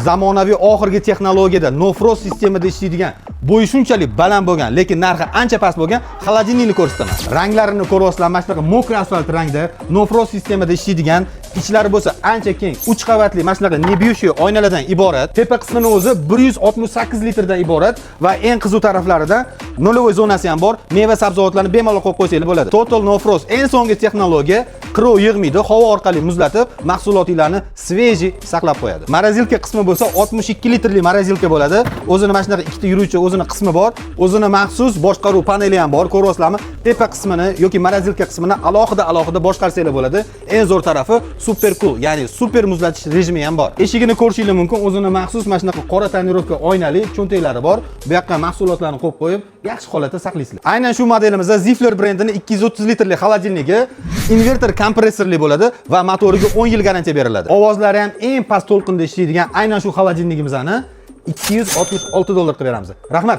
Zamonaviy, oxirgi texnologiyada, no frost sistemada ishlaydigan, bo'yi shunchalik baland bo'lgan, lekin narxi ancha past bo'lgan холодильник ni ko'rsataman. Ranglarini ko'ryapsizlar, mana shunaqa мокрый asfalt rangda, no frost sistemada ishlaydigan, ichlari bo'lsa ancha keng, 3 qavatli, mana shunaqa небьющий oynalardan iborat. Tepa qismini o'zi 168 litrdan iborat va eng qiziq taraflaridan нулевой zonasi ham bor. Meva sabzavotlarni bemalol qo'yib qo'ysanglar bo'ladi. Total no frost, eng so'nggi texnologiya, qirov yig'maydi, havo orqali muzlatib, mahsulotinglarni свежий saqlab qo'yadi. Морозилка qismi bo'lsa 62 litrli морозилка bo'ladi. O'zini mana shunaqa ikkita yuruvchi o'zini qismi bor, o'zini maxsus boshqaruv paneli ham bor, ko'ryapsizlarmi? Tepa qismini yoki морозилка qismini alohida alohida boshqarsanglar bo'ladi. Eng zo'r tarafi super cool, ya'ni super muzlatish rejimi ham bor. Eshigini ko'rishingiz mumkin, o'zini maxsus mana shunaqa qora тонировка oynali cho'ntaklari bor. Bu yoqqa mahsulotlarni qo'yib qo'yib, yaxshi holatda saqlaysizlar. Aynan shu modelimizda Zifler brendini 230 litrli холодильник i inverter kompressorli bo'ladi va motoriga 10 yil garantiya beriladi. Ovozlari ham eng past to'lqinda ishlaydigan aynan shu холодильник imizni 266 dollar qilib beramiz. Rahmat.